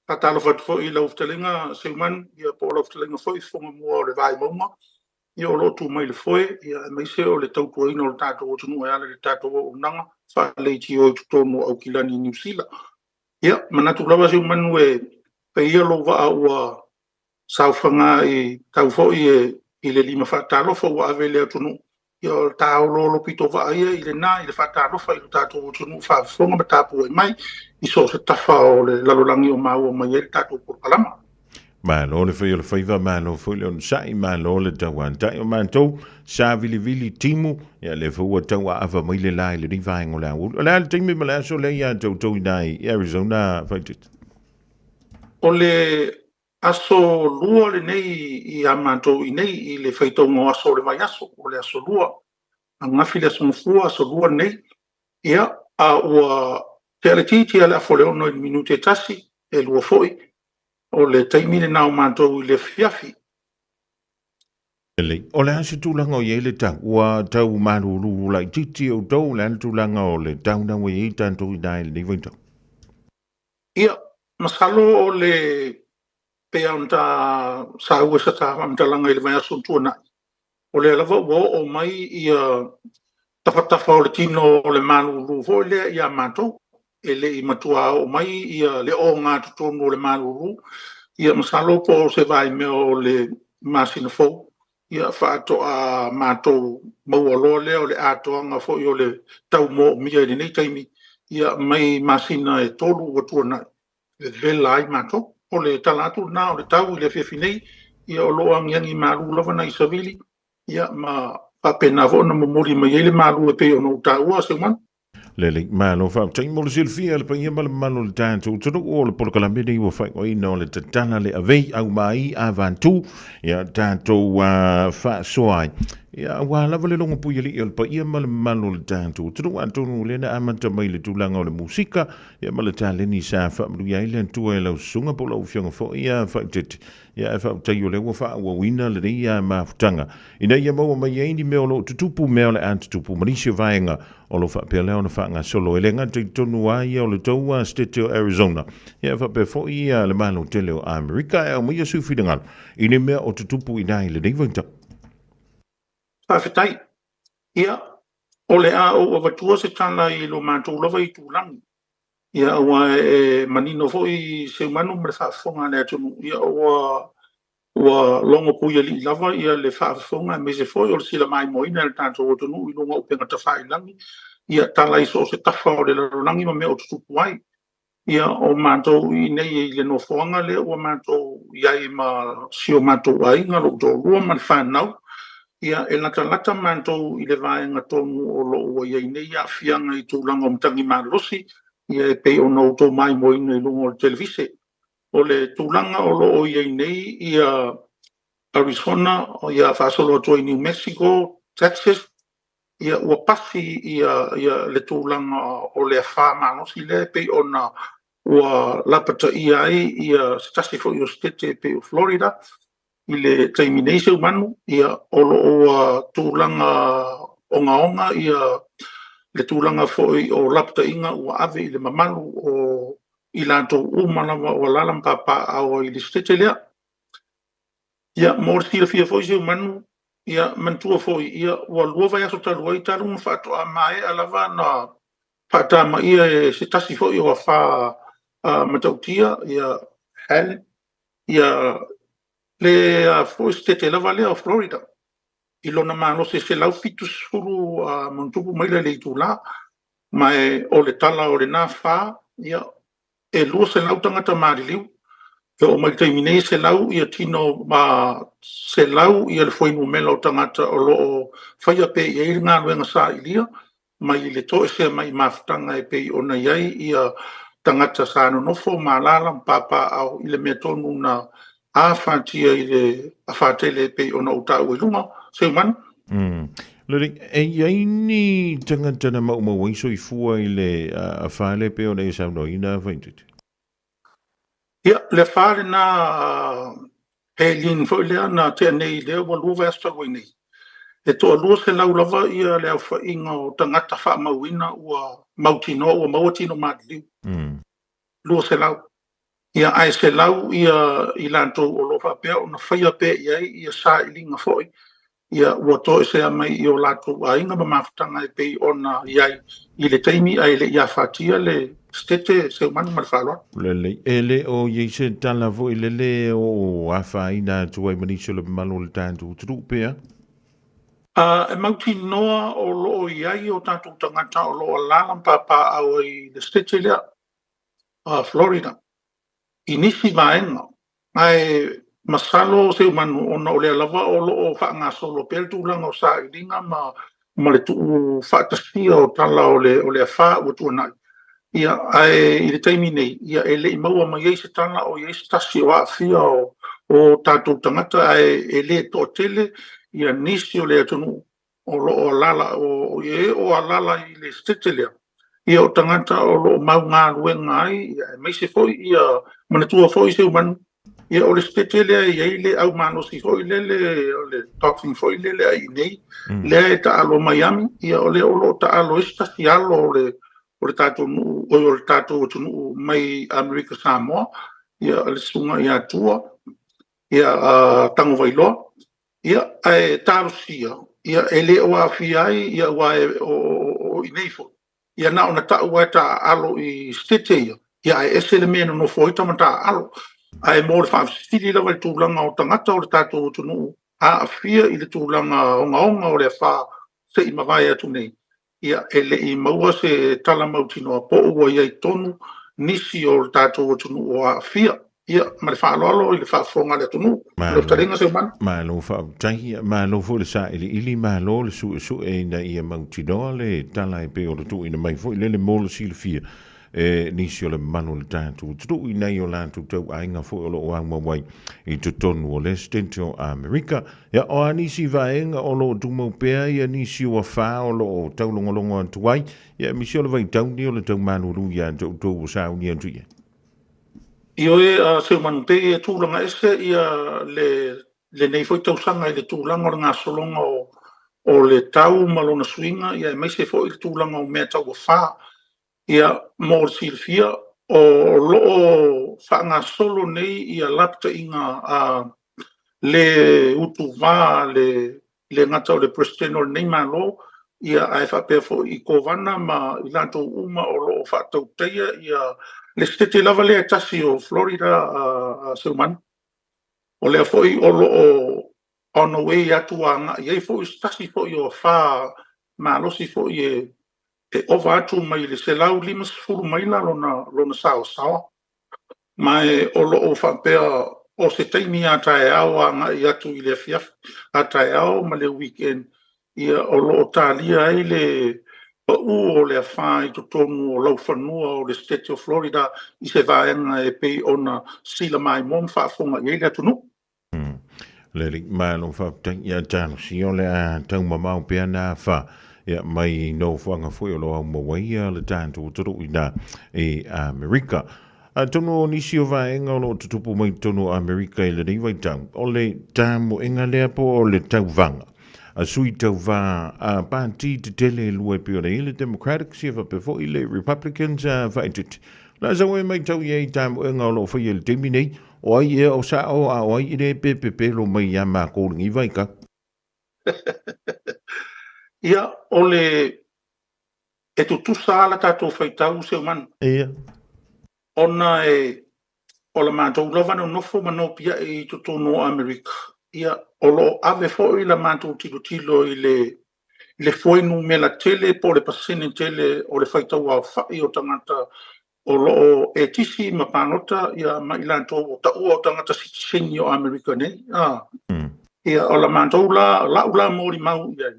Faatalofa atu foi i lau fetalaiga Seumanu, ia po o lau fetalaiga foi Fofoga Mua o le Vaimauga, ia o lo o tu mai le foe, ia aemaise o le tautuaina o le tatou atunuu e ala i le tatou auaunaga faaleitio i totonu o Aukilani i Niu Sila. Ia, manatu lava Seumanu e fai ia lou vaa ua saofaga i tau foi i le lima faatalofa ua ave i le atunuu, ia o taoloolo pitovaa ia i lena i le faatalofa i lo tatou atunuu faafofoga ma tapuai mai i so o se tafa o le lalolagi o maua mai ai le tatou polokalama. Malo le fai o le faiva, malo foi le onosai, malo le tauantai o matou sa vilivili timu, ia lea foi ua tauaava mai le la i lenei vaega o le aoauli. O le a le taimi ma le aso lea ia te outou i ina i Arizona, Faitete? O le Aso Lua lenei ia matou i nei i le faitauga o aso o le vaiaso, o le Aso Lua, ananafi le Aso Gafua, Aso Lua lenei, ia, a ua tea le titi a le afa o le 6 i le minute e tasi, e lua foi, o le taimi lena o matou i le afiafi. Lelei. O le a se tulaga o i ai le tau? Ua tau malulu laitiiti outou, o le a le tulaga o le tau na ua i ai tatou i ina i lenei vaitau? Ia, masalo o le pei lava ona ta saua i sa ta faamatalaga i le vaiaso ua tuanai, o lea lava ua oo mai ia tafatafa o le tino o le malulu foi lea ia matou, e le i matua oo mai ia le ogatotonu o le malulu. Ia masalo po o se vaimea o le masina fou, ia faatoa matou maua loa lea o le atoaga foi o le tau moomia i lenei taimi, ia mai masina e 3 ua tuanai, vevela ai matou. O le tala atu lena o le tau i le afiafi nei, ia o lo o agiagi malu lava nai savili, ia ma faapena foi ona momoli mai ai le malu e pei ona ou taua, Seumanu. Lelei, malo faafetai mo le silafia e le paia ma le mamalu o le tatou atunuu o le polokalame lenei ua faaigoaina o le tatala le avei au mai avantu ia tatou faasoa ai ia aua lava le logo puialii o le paia ma le mamalu o le tatou atunuu. Atonu o lea na amata mai le tulaga o le musika ia ma le taleni sa faamanuia ai le Atua i lau susuga po o lau afioga foi ia Faaeteete. Ia ae faafetai o lea ua faaauauina lenei mafutaga ina ia maua mai ai ni mea o lo o tutupu, mea o le a tutupu ma nisi o vaega o lo o faapea lea ona faagasolo. E le gata i totonu lava ia o le tou Setete o Arizona, ia ae faapea foi le Malo tele o Amerika. Ae aumaia sou finagalo i ni mea o tutupu i ina i lenei vaitau. Faafetai. Ia, o le a ou avatua se tala i lo matou lava itulagi. Ia, aua e manino foi Seumanu ma le faafofoga a le atunuu, ia ua logo puialii lava ia le faafofoga aemaise foi o le silamaimoaina e le tatou atunuu i luga o upega tafailagi, ia tala i so o se tafa o le lalolagi ma mea o tutupu ai. Ia, o matou i inei i le nofoaga lea ua matou i ai ma si o matou aiga, lou toalua ma le fanau, Ia, e latalata matou i le vaega tonu o lo o ua i ai nei aafiaga i tulaga o matagi malolosi, ia e pei ona outou maimoaina i luga o le televise. O le tulaga o lo o i ai nei ia Arizona, ia faasolo atu ai i New Mexico, Texas, ia ua pasi ia ia le tulaga o le afa malosi lea e pei ona ua lapataia ai ia se tasi foi o setete e pei o Florida. I le taimi nei Seumanu, ia, o lo o ua tulaga ogaoga ia le tulaga foi o lapataiga ua ave i le mamalu o i latou uma lava o alaala ma papaaao ai i le setete lea. Ia, mo le silafia foi Seumanu, ia, manatua foi, ia, ua lua vaiaso talu ai talu ona faatoa maea lava ona faatamaia e se tasi foi o afa matautia, ia, Helen, ia le foi setete lava lea o Florida i lona malosi e 170 ma maila i le itula, ma e o le tala o lena fa, ia, e 200 tagata maliliu. E oo mai le taimi nei e 100 ia tino ma 100 ia le fuainumera o tagata o lo o faia pea i ai le galuega sailia mai le toesea mai i mafutaga e pei ona i ai ia tagata sa nonofo ma alaala ma papaaao i le mea tonu na afatia i le afa tele e pei ona ou taua i luga. Seumanu. Lelei, e i ai ni tagata na maumau ai soifua i le afa lea e pei ona e saunoaina, Faitete? Ia, le afa lena Helene foi lea na tea nei lea ua lua vaiaso talu ai nei. E toa 200 lava ia le aofaiga o tagata faamauina ua mautinoa ua maua tino maliliu. 200. Ia, ae 100 ia i latou o lo o faapea ona faia pea i ai ia sailiga foi, ia ua toesea mai i o latou aiga ma mafutaga e pei ona i ai i le taimi ae le i afatia le Setete Seumanu ma le faaaloalo. Lelei. E le o i ai se tala foi lele o afaina atu ai ma nisi o le mamalu o le tatou atunuu pea? A e mautinoa o lo o i ai o tatou tagata o lo o alaala ma papaaao ai i le Setete lea, Florida, i nisi vaega, ae masalo Seumanu ona o lea lava o lo o faagasolo pea le tulaga o sailiga ma ma le tuu faatasia o tala o le o le afa ua tuanai. Ia, ae i le taimi nei, ia e le i maua mai ai se tala o i ai se tasi o aafia o o tatou tagata, ae e le toatele ia nisi o le atunuu o lo o alaala o e o alaala i le Setete lea. Ia o tagata o lo o mau galuega ai, ia aemaise foi ia manatua foi Seumanu, ia o le Setete lea e i ai le au malosi foi lele, o le dolphin foi lele a i nei, lea e taalo Miami, ia o lea o lo o taalo ai se tasi alo o le o le tatou nuu, oi o le tatou atunuu mai Amerika Samoa, ia le susuga ia Tua, ia Tagovailoa. Ia, ae talosia, ia, e le o aafia ai, ia, aua e, o, o, o i nei foi, ia, na ona tau lava e taaalo i Setete ia, ia, ae ese le mea e nonofo ai tama taaalo. Ae mo le faafesili lava i le tulaga o tagata o le tatou atunuu aafia i le tulaga ogaoga o le afa se i mavae atu nei, ia, e le i maua se tala mautinoa po o ua i ai tonu nisi o le tatou atunuu o aafia. Ia, ma le faaaloalo i le faafofoga a le atunuu. Malo fetalaiga Seumanu. Malo faafetai, malo foi le sailiili, malo le suesue ina ia mautinoa le tala e pei ona tuuina mai foi lele mo le silafia e nisi o le mamalu o le tatou atunuu i nai o latou tauaiga foi o lo o aumau ai i totonu o le Esetete o Amerika. Ia, o a nisi vaega o lo o tumau pea ia nisi o afa o lo o taulogologo atu ai, ia aemaise o le vaitauni o le tau malulu ia te outou ua sauni atu i ai. Ioe, a Seumanu, pei e tulaga ese ia le lenei foi tausaga i le tulaga o le gasologa o o le tau ma lona suiga, ia aemaise foi le tulaga o mea tau afa. Ia, mo le silafia, o lo o faagasolo nei ia lapataiga a le utuvā le le gata o le Peresetene o lenei Malo, ia ae faapea foi i Kovana ma i latou uma o lo o faatautaia ia le Setete lava lea e tasi o Florida a Seumanu. O lea foi o lo o on the way atu agai ai foi se tasi foi o afa malosi foi e e ova atu mai le 150 maila lona lona saoasaoa. Ma e o lo o faapea o se taimi a taeao agai atu i le afiafi a taeao ma le weekend, ia o lo o talia ai le pau o le afa i totonu o laufanua o le Setete o Florida i se vaega e pei ona sila maimoa ma faafofoga i ai le atunuu. Le alii malo faafetai ia talosia o le a taumamao pea na fa ia mai nofoaga foi o lo o aumau ai ia le tatou atunuu ina i Amerika. Atonu o nisi o vaega o lo o tutupu mai totonu o Amerika i lenei vaitau, o le tamoega lea po o le tauvaga a sui tauva a pāti tetele e lua e pei ona i ai le Democratics ia faapea foi le Republicans a faaitiiti. O le a sau e matau i ai i tamoega o lo o faia i le taimi nei, O ai ea o sao a o ai i le pepepelo mai iā mākou lenei vaitau? Ia, o le e tutusa lava la tatou faitau Seumanu. Ia. Ona e o la matou lava nonofo ma nopiai i totonu o Amerika, ia, o lo o ave foi la matou tilotilo i le le fuainumera tele po o le pasene tele o le faitau aofai o tagata o lo o etisi ma palota ia ma i latou o taua o tagata sitiseni o Amerika nei. A. Ia, o la matou la, la'u la molimau i ai,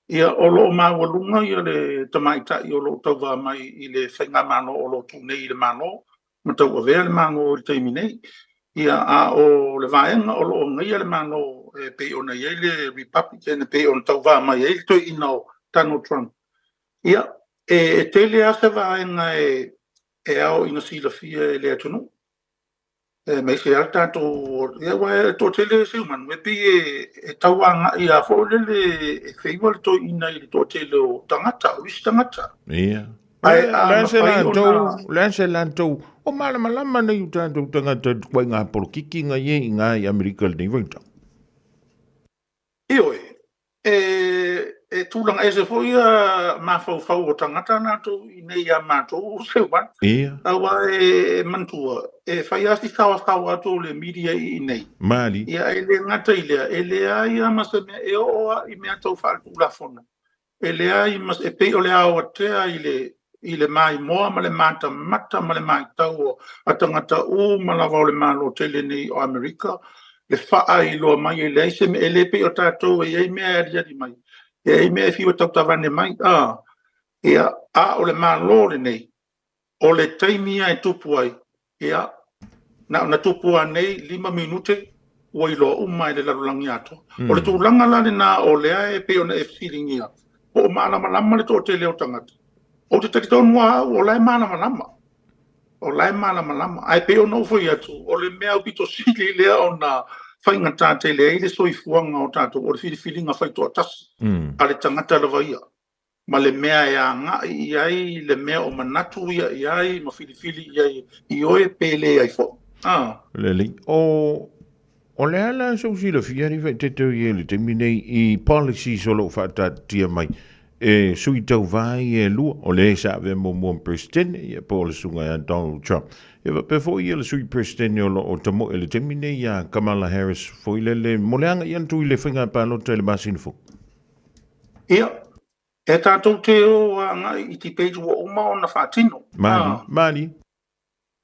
ia, o lo o maualuga ia le tamaitai o lo o tauva mai i le faigamalo o lo o tu nei i le Malo ma tauavea le Malo i le taimi nei. Ia, a o le vaega o lo o agaia le Malo e pei ona i ai le Republican e pei ona tauva mai ai le toeaina o Donald Trump, Ia, e tele lava se vaega e ao ina silafia e le atunuu, aemaise lava le tatou, ia aua e toatele Seumanu, e pei e tau agai lava foi lele e feiva le toeaina i le toatele o tagata, o isi tagata. Ia. Ae a Le se mafai ona latou, le se latou, o malamalama nei o tatou tagata i ngā polokiki nga ie i ngā i Amerika lenei vaitau. Ioe, e, e tulaga ese foi ia mafaufau o tagata latou i nei ia matou o Seuana. Ia. Aua e manatua, e fai lava si saoasaoa atu o le media i inei. Mali. Ia, e le gata i lea, e leai lava ma se mea e oo lava i mea tau faaletulafono. E leai ma e pei o le aoatea i le i le maimoa ma le matamata ma le matau a tagata uma lava o le Malo tele nei o Amerika, le faailoa mai e leai se mea, e le pei o tatou e i ai mea e aliali mai, e i ai mea e fiu e tautavane mai, a, ia, a o le Malo lenei, o le taimi ia e tupu ai, ia, na ona tupu lava nei 5 minute ua iloa uma e le lalolagi atoa. O le tulaga la lena o lea e pei ona e fesiligia, po o malamalama le toatele o tagata. Ou te talitonu lava au o la e malamalama. O la e malamalama. Ae pei ona ou fai atu, o le mea aupito sili lea ona faigata tele ai le soifuaga o tatou, o le filifiliga faitoatasi a le tagata lava ia. ma le mea e agai i ai, le mea o manatu ia i ai ma filifili i ai i oe pe leai foi. A. Lelei. O, o le a la sou silafia alii faaeteete o i ai i le taimi nei i policies o lo o faataatitia mai e sui tauva ai e lua, o le sa avea muamua ma Peresetene, ia po o le susuga ia Donald Trump. Ia faapea foi ia le sui Peresetene o lo o tamoe i le taimi nei ia Kamala Harris foi lele mo le agai atu i le faiga palota i le masina fou. Ia, e tatou te o agai i debate ua uma ona faatino. Mali, mali.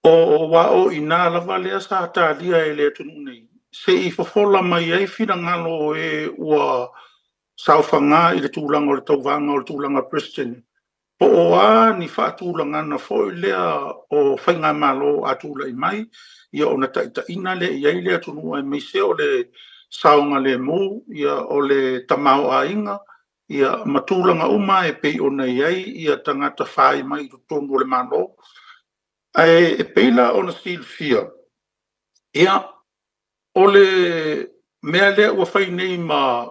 O aua o i ina lava lea sa talia e le atunuu nei, se i fofola mai ai finagalo o e ua saofaga i le tulaga o le tauvaga o le tulaga Peresetene, po o a ni faatulagana foi lea o faigamalo a tulai mai, ia ona taitaiina lea i ai le atunuu aemaise o le saogalemu, ia o le tamaoaiga, ia ma tulaga uma e pei ona i ai ia tagata fai mai i totonu o le Malo. Ae e pei la ona silafia, ia o le mea lea ua fai nei ma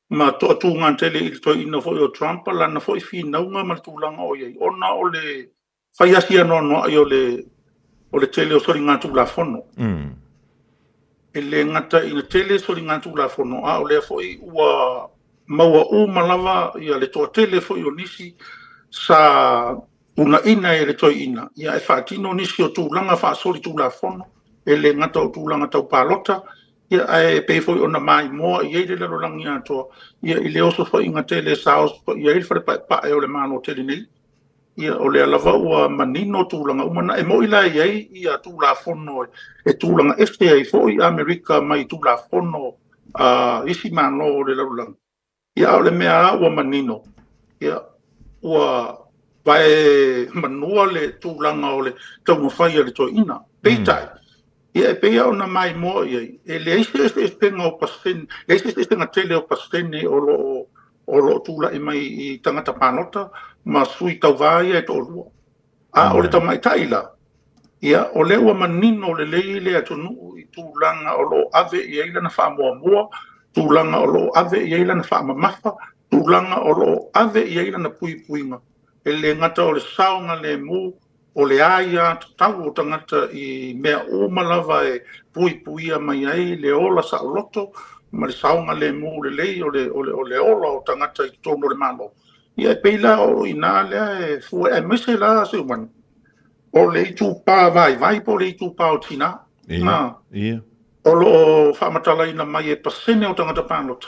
ma toatuga tele i le toeaina foi o Trump, lana foi finauga ma le tulaga o i ai, ona o le fai asi anoanoai o le o le tele o soligatulafono. E le gata ina tele soligatulafono, a o lea foi ua maua uma lava ia le toatele foi o nisi sa uunaina e le toeaina ia e faatino nisi o tulaga faasolitulafono, e le gata o tulaga tau palota, ia ae pei foi ona maimoa i ai le lalolagi atoa ia i le osofaiga tele sa osofaia ai le fale paepae o le Malo tele nei. Ia o lea lava ua manino tulaga uma na. E moni la e i ai ia Tulafono e tulaga ese ai foi Amerika mai Tulafono a isi Malo o le lalolagi. Ia, a o le mea lava ua manino, ia, ua vae manua le tulaga o le taumafai a le toeaina. Peitai, ia e pei lava ona maimoa i ai, e leai se eseesega o pasene, leai se eseesega tele o pasene o lo o o lo o tulai mai i tagata palota ma sui tauva ia e toalua. A o le tamaitai la, ia, o lea ua manino lelei le atunuu i tulaga o lo o ave i ai lana faamuamua, tulaga o lo o ave i ai lana faamamafa, tulaga o lo o ave i ai lana puipuiga, e le gata o le saogalemu, o le aiatatau o tagata i mea uma lava e puipuia mai ai le ola saoloto ma le saogalemu lelei o le, o le, o le ola o tagata i totonu o le Malo. Ia e pei la o i ina lea e fua, aemaise la Seumanu, o le itupa vaivai po o le itupa o tina. Ia, ia. O lo o faamatalaina mai e pasene o tagata palota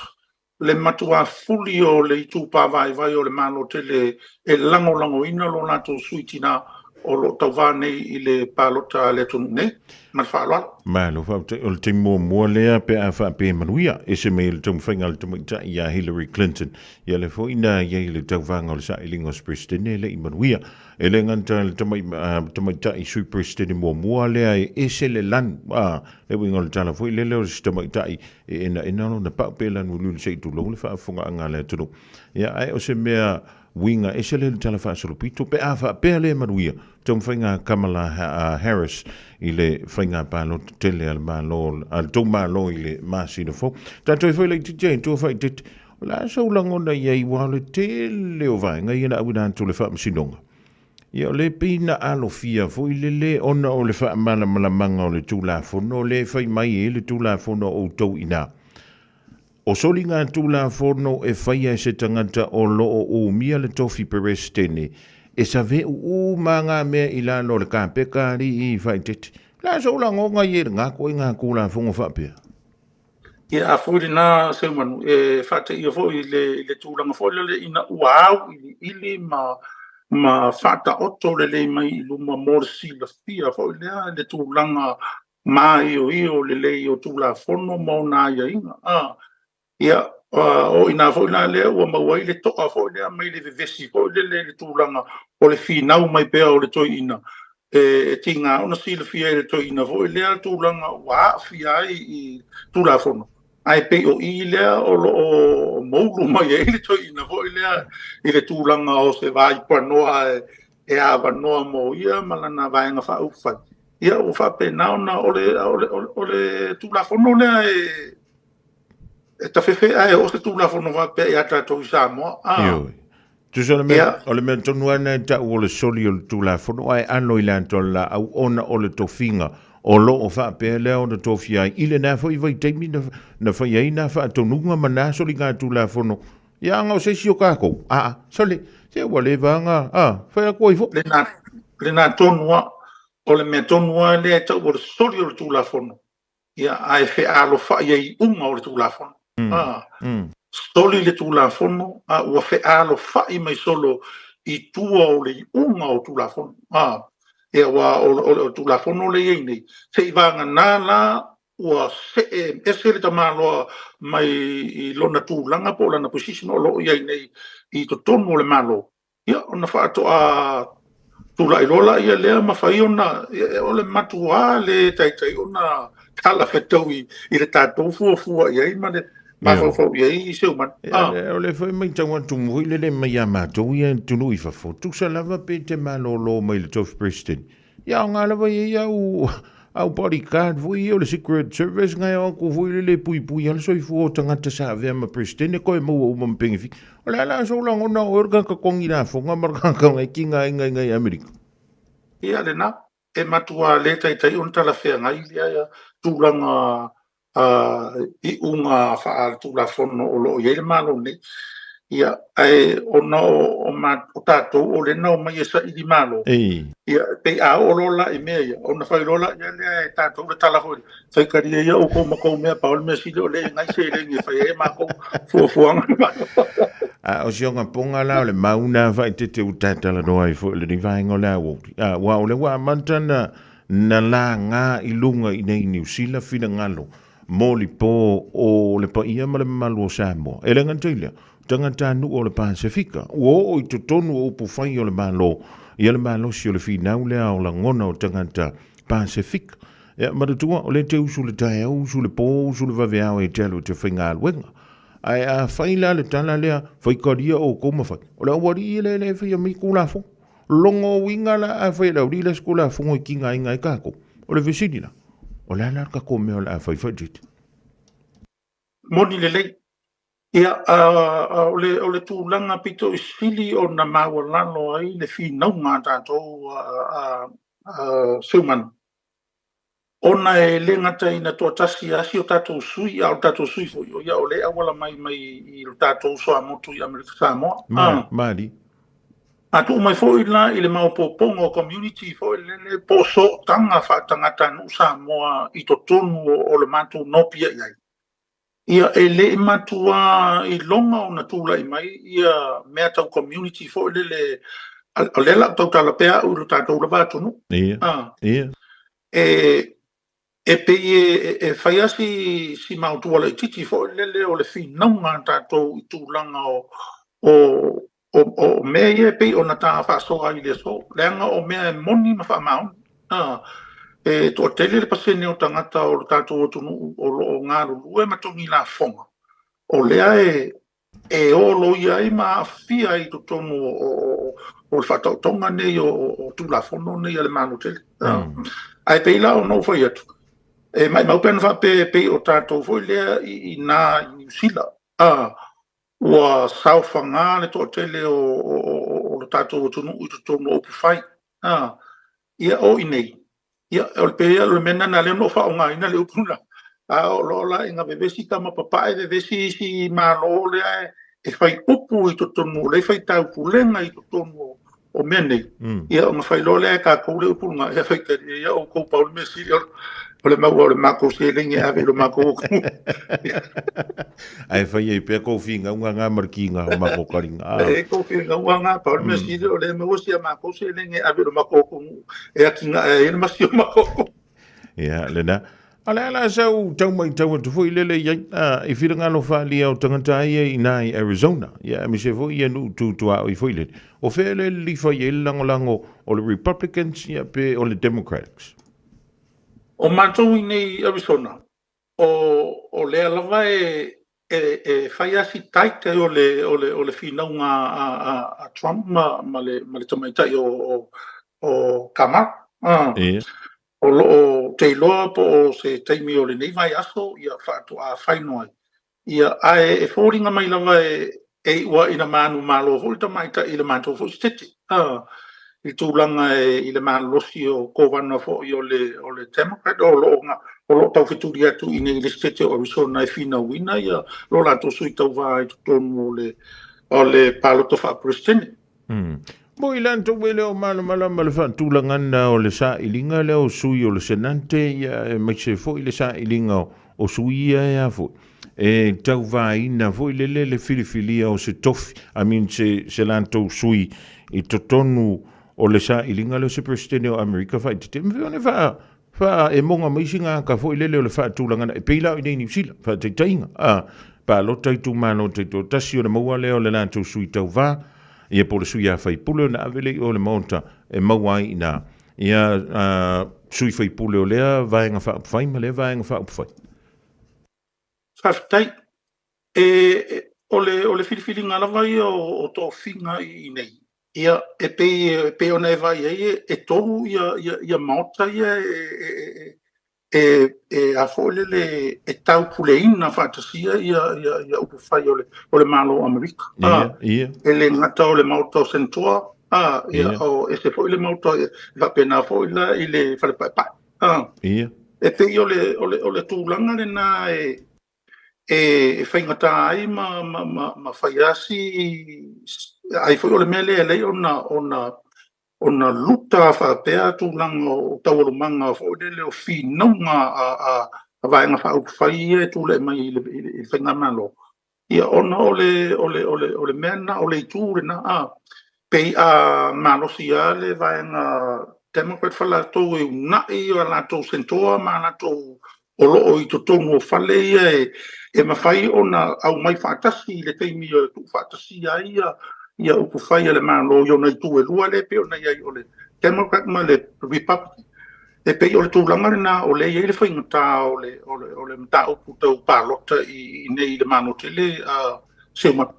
le matuā fuli o le itupa vaivai o le Malo tele e lagolagoina lo latou sui tina o lo o tauva nei i le palota a le atunuu nei. Ma le faaaloalo. Malo faafetai. O le taimi muamua lea pe a faapea e manuia ese mai le taumafaiga a le tamaitai ia Hillary Clinton. Ia lea foi na i ai le tauvaga o le sailiga o se Peresetene e le i manuia. E le gata i le tamaitai Sui Peresetene muamua lea e ese le lanu, a, le uiga o le tala foi lele o se tamaitai e enaena lona pau pe lanuliuli se i tulou le faafofogaaga a le atunuu. Ia, ae o se mea uiga ese lea i le tala faasolopito pe a faapea le manuia taumafaiga a Kamala Harris i le faiga palota tele a le Malo, a le tou Malo i le masina fou. Tatou ai foi laitiiti ai tua faaeteete, o le a sou lagona i ai aua o le tele o vaega ia na auina atu i le Faamasinoga. Ia o lea pei na alofia foi lele ona o le faamalamalamaga o le Tulafono lea e fai mai ai le Tulafono a outou i ina. O soligatulafono e faia e se tagata o lo o umia le tofi Peresetene e save'u uma ngā mea i lalo o le kapeka alii faaeteete. O le a sou lagoga i e lena koiga Tulafono faapea? Ia, a foi lena Seumanu, e faateia foi i le tulaga foi lele ina ua auiliili ma faataoto lelei mai i luma mo le silafia foi lea le tulaga maioio lelei o Tulafono ma ona aiaiga. Ia, o i ina foi la lea ua maua ai le to'a foi lea mai le vevesi foi lele i le tulaga o le finau mai pea o le toeaina. E tiga ona silafia e le toeaina foi lea tulaga ua aafia ai i Tulafono, ae pei o i lea o lo o moulu mai ai le toeaina foi lea i le tulaga o se vaipanoa e avanoa mo ia ma lana vaega faaupufai. Ia, ua faapena ona o le Tulafono lea e tafefe ae oo se Tulafono faapea ia tatou i Samoa. Ioe. Tusa o le mea, o le mea tonu lava lena e tau o le soli o le Tulafono ae alo i le ata o le laau ona o le tofiga o lo o faapea lea ona tofia ai i lena foi vaitaimi na fai ai nā faatonuga ma nā soligatulafono. Ia aga o se isi o kākou, aa, sole, se ua leva aga, a, fai atu ai foi. Lena, lena tonu lava, o le mea tonu lava lea e tau o le soli o le Tulafono, ia, ae fealofa'i ai iuga o le Tulafono. A, soli le Tulafono, a ua fealofa'i mai solo i tua o le iuga o Tulafono. A, ia, aua o le Tulafono lea e i ai nei, seivaganā la ua see ese le tamaloa mai i lona tulaga po o lana position o lo o i ai nei i totonu o le Malo, ia ona faatoa tulai loa laia lea ma fai ona, o le matuā le taitai ona talafetaui i le tatou fuafua i ai ma le mafaufau i ai i Seumanu. O le foi matau atu foi lele mai ia matou ia i atunuu i fafo, tusa lava pe te malolo mai le tofi President, Ia aoga lava ia ia au au bodyguard foi ia o le Secret Service ngai o atu foi lele e puipui ai le soifua o tagata sa avea ma Presidente koe maua uma ma penefiti. O le a la sou lagona o oe le tagata totogi lafoga ma le tagata ngai kinga ai ngai ngai Amerika? Ia lena, e matua le taitai ona talafeagai lea tulaga iuga faaletulafono o lo o i ai le Malo nei. Ia, ae ona o tatou o lea na omai e saili Malo, ia, pei a oo loa la i mea ia, ona fai loa lea e tatou le tala foi, faitalia ia outou ma tou mea, pau le mea sili o lea e nai seleni e fai ai a matou fuafuaga. A o si ogapoga la o le mau na faaeteete ua tatalanoa ai foi i lenei vaega o le aoauli, aua o lea ua amata na Na laga i luga i nei Niu Sila finagalo molipo o le paia ma le mamalu o Samoa. E le gata i lea, o tagatanuu o le Pasefika ua oo i totonu o upufai o le Malo ia le malosi o le finau lea o lagona o tagata Pasefika. Ia, manatua, o lea te usu le taeao, usu le po, usu le vaveao e te alu e te faigaluega. Ae a fai la le tala lea, faitalia outou ma fai, o le aualii ia lea e le faia mai Tulafono. Logo uiga la a fai e le aualii le isi Tulafono e tigaina ai tatou. O le fesili la, o le a la le tatou mea o le a fai faaeteete? Moni lelei. Ia, o le tulaga pito i sili ona maualalo ai le finauga a tatou Seumanu, ona e le gata ina toatasi lava si o tatou sui, a o le tatou sui foi, o ia o lea e auala mai mai i lo tatou uso a motu i Amerika Samoa. Mali. A tuu mai foi la i le maopoopoga o community foi lele po o sootaga faatagatanuu Samoa i totonu o le matou nopiai ai, ia e le i matua iloga ona tulai mai ia mea tau community foi lele, o lea la ou tautala pea au i lo tatou lava atunuu. Ia. E pei e fai lava si maotua laitiiti foi lele o le finauga a tatou i tulaga o mea ia e pei ona ta faasoa ai i le aso, leaga o mea e moni ma faamaoni. E toatele le pasene o tagata o le tatou atunuu o lo o galulue ma togi lafoga, o lea e o loia ai ma aafia ai i totonu o le faataotoga nei o Tulafono nei a le Malo tele. Ae pei la ona ou fai atu, e maumau pe ana faapea e pei o tatou foi lea i ina i Niu Sila, ua saofaga le toatele o le tatou atunuu i totonu o upufai. Ia o i inei, ia o le pei o le mea lena lea na ou faaaogaina le upu lena. A o lo la ina vevesi tama papae, vevesi isi Malo lea e fai upu i totonu, o lea e fai taupulega i totonu o mea nei. Ia ona fai loa lea e tatou le upu lena, ia fai tali, ia outou pau le mea sili o le maua o le matou seleni e ave i lo matou atunuu. Ae fai ai pea kou finauga ngā ma le kiga o matou taliga. E kou finauga ngā, pau le mea sili o lea e maua si a matou seleni e ave i lo matou atunuu e atinae ai le masi o matou atunuu. Ia, lena. A le a la sau tau matau atu foi lele i ai, i finagalo faaalia o tagata ia i ina i Arizona, ia aemaise foi ia nuu tu tuaoi foi lele. O fea le lilifa i ai le lagolago o le Republicans ia pe o le Democrats? O matou i nei i Arizona, o lea lava e fai lava si tight o le finauga a Trump ma le tamaitai o Kamala. O lo o te iloa po o se taimi o lenei vaiaso ia faatoa faino ai. Ia, ae e foliga mai lava e iu lava ina manumalo foi le tamaitai i le matou foi setete. I tulaga i le malolosi o kovana foi o le Democrat o lo o taufetuli atu i inei i le setete o Arizona e finauina ia lo latou sui tauva i totonu o le palota faa-Peresetene. Mo i latou e le o malamalama le faatulagana o le sailiga lea o sui o le Senate, ia aemaise foi le sailiga o sui ia ea foi, e tauvaina foi lele le filifilia o se tofi, I mean se latou sui i totonu o le sailiga lea o se Peresetene o Amerika faaitete. E mafai ona faa emoga mai si gaka foi lele o le faatulagana e pei la o i nei Niu Sila, faataitaiga, a palota itumalo taitoatasi ona maua lea o le latou sui tauva, ia po o le sui a faipule ona ave lea i o i le Maota e maua ai i ina ia sui faipule o lea vaega faaupufai ma lea vaega faaupufai. Faafetai. O le filifiliga lava ia o tofiga i nei, ia e pei ona e vaai ai e tolu ia maota ia e a foi lele e taupuleina faatasia ia upufai o le Malo o Amerika. E le gata o le maota o Senator, ia o ese foi le maota e faapena foi la i le fale paepae. E pei o le tulaga lena e faigata ai ma fai asi ai foi o le mea lea e lei ona luta faapea tulaga o taualumaga foi lele o finauga a vaega faaupufai ia e tulai mai i le faigamalo. Ia ona o le mea lena, o le itu lena, pei a malosi lava le vaega Democrat fa latou e uunai a latou senatoa ma latou o lo o i totonu o fale ia e mafai ona aumai faatasi i le taimi e tuufaatasia ai ia upufai a le Malo i ona itu e lua lea e pei ona i ai o le Democrat ma le Republican. E pei o le tulaga lena o lea e i ai le faigata o le mataupu tau palota i nei i le Malo tele Seumanu.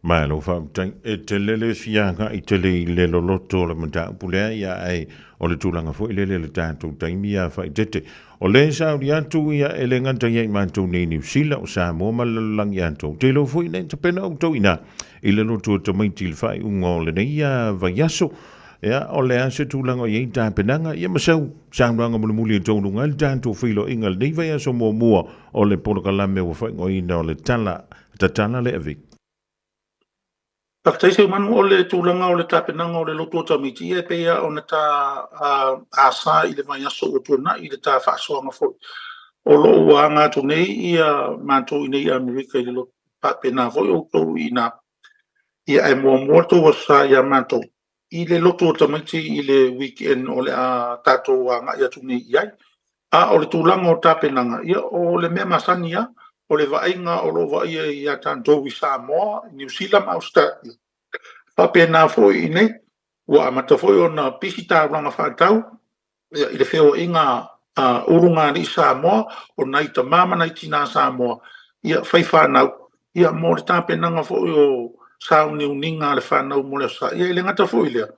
Malo faafetai. E tele le fia agai tele i le loloto o le mataupu lea, ia ae o le tulaga foi lele le tatou taimi ia faaeteete. O le sauni atu ia e le gata ia i matou nei Niu Sila, o Samoa ma le lalolagi atoa. Ou te iloa foi nei tapena outou i ina i le lotu o tamaiti i le faaiuga o lenei vaiaso. Ia, o le a se tulaga o i ai tapenaga, ia ma sau saunoaga mulimuli e taunuuga ai le tatou feiloaiga i lenei vaiaso muamua o le polokalame ua faaigoaina o le Tala Tatala le Avei. Faafetai Seumanu, o le tulaga o le tapenaga o le lotu o tamaiti, ia e pei lava ona ta asa i le vaiaso ua tuanai i le ta faasoaga foi. O lo o ua aga atu nei ia matou i nei i Amerika i le lotu, faapena foi outou i ina. Ia ae muamua tou asa ia matou i le lotu o tamaiti i le weekend o le a tatou agai atu nei i ai. A o le tulaga o tapenaga, ia o le mea masani lava, o le vaaiga o lo o vaaia ia tatou i Samoa, Niu Sila ma Ausetalia. Faapena foi i nei, ua amata foi ona pisi taulaga faatau i le feoaiga a ulugalii Samoa, o nai tama ma nai tina Samoa, ia fai fanau, ia mo le tapenaga foi o sauniuniga a le fanau mo le aso Sa. Ia e le gata foi lea,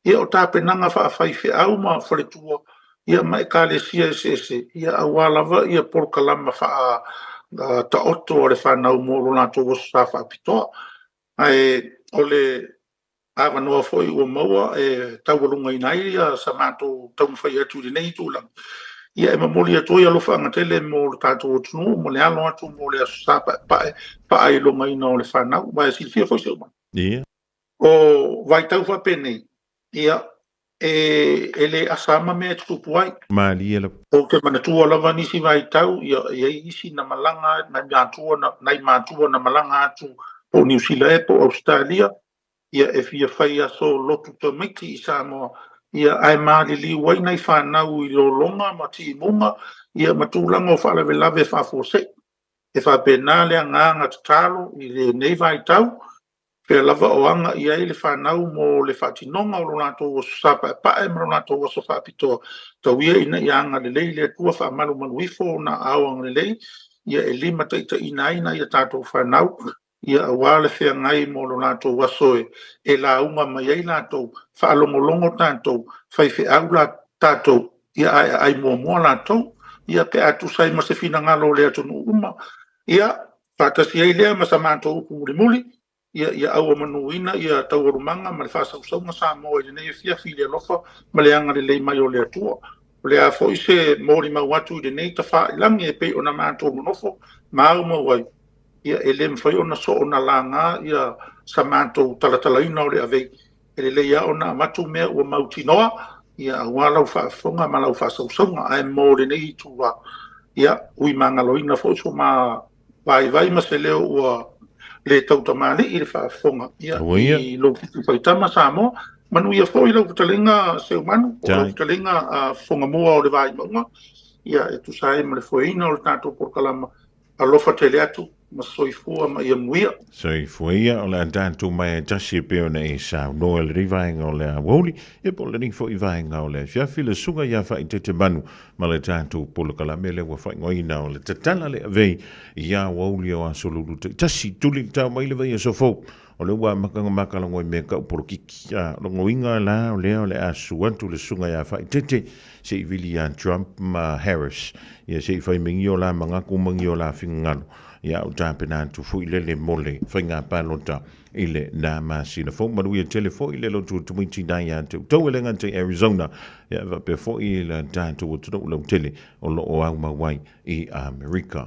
ia o tapenaga faafaifeau ma faletua, ia ma ekalesia eseese, ia aua lava ia polokalama faa taoto a le fanau mo lo latou aso Sa faapitoa. Ae o le Avanoa foi ua maua e taualugaina ai sa matou taumafai atu i lenei tulaga. Ia e momoli atu ai alofaaga tele mo le tatou atunuu ma le alo atu mo le Aso Sa Paepae faailogaina o le fanau. Aua e silafia foi si ou Ia. O vaitau faapenei, ia, e le asa lava mea e tutupu ai. Malie lava. Ou te manatua lava nisi vaitau, ia, e i ai isi na malaga, nai matua na, nai matua na malaga atu po o Niu Sila ea po o Ausetalia, ia, e fia fai aso lotu tamaiti i Samoa, ia, ae maliliu ai nai fanau i lologa ma timuga, ia, ma tulaga o faalavelave faafuasei. E faapena le agaga tatalo i lenei vaitau, fea lava o aga i ai le fanau mo le faatinoga o lo latou aso sa paepae ma lo latou aso faapitoa, tau ia ina ia agalelei le Atua faamalumalu ifo ona aao agalelei, ia e limataitaiina ai nai a tatou fanau, ia aua le feagai mo lo latou aso e lauga mai ai latou, faalogologo tatou, faifeau tatou, ia ae aai muamua latou, ia pe a tusa ai ma se finagalo o le atunuu uma. Ia, faatasi ai lea ma sa matou upu mulimuli, ia ia auamanuina ia taualumaga ma le faasausauga Samoa i lenei afiafi i le alofa ma le agalelei mai o le Atua. O le a foi se molimau atu i lenei tafailagi e pei ona matou nonofo ma aumau ai, ia e le mafai ona soona laga ia sa matou talatalaina o le avei. E lelei lava ona avatu mea ua mautinoa, ia aua lau faafofoga ma lau faasausauga. Ae mo lenei itula, ia ui magaloina foi so ma vaivai ma se leo ua le tautamalii i le faafofoga, ia i lou fitu faitama Samoa. Manuia foi lau fetalaiga Seumanu, po o lau fetalaiga Fofogamua o le Vaimauga, ia e tusa ai ma le foeina o le tatou polokalama. Alofa tele atu ma soifua ma ia muia. Soifua ia, o le a tatou mai ai tasi e pei ona e saunoa i lenei vaega o le aoauli, ia po o lenei foi vaega o le afiafi, le susuga ia Faaeteete Manu ma le tatou polokalame lea ua faaigoaina o le Tatala le Avei i aoauli o Aso Lulu taitasi. Tuli le tau mai le vaiaso fou, o lea ua amata ona makalagoi mea tau polokiki. A, o lona uiga la o lea o le a susu atu le susuga ia Faaeteete se i vili ia Trump ma Harris, ia se i fai mai ni o la manatu ma ni o la finagalo, ia a o tapena atu foi lele mo le faiga palota i le na masina fou. Manuia tele foi le lotu o tamaiti na ia te outou e le gata i Arizona, ia faapea foi le tatou atunuu lautele o lo o aumau ai i Amerika.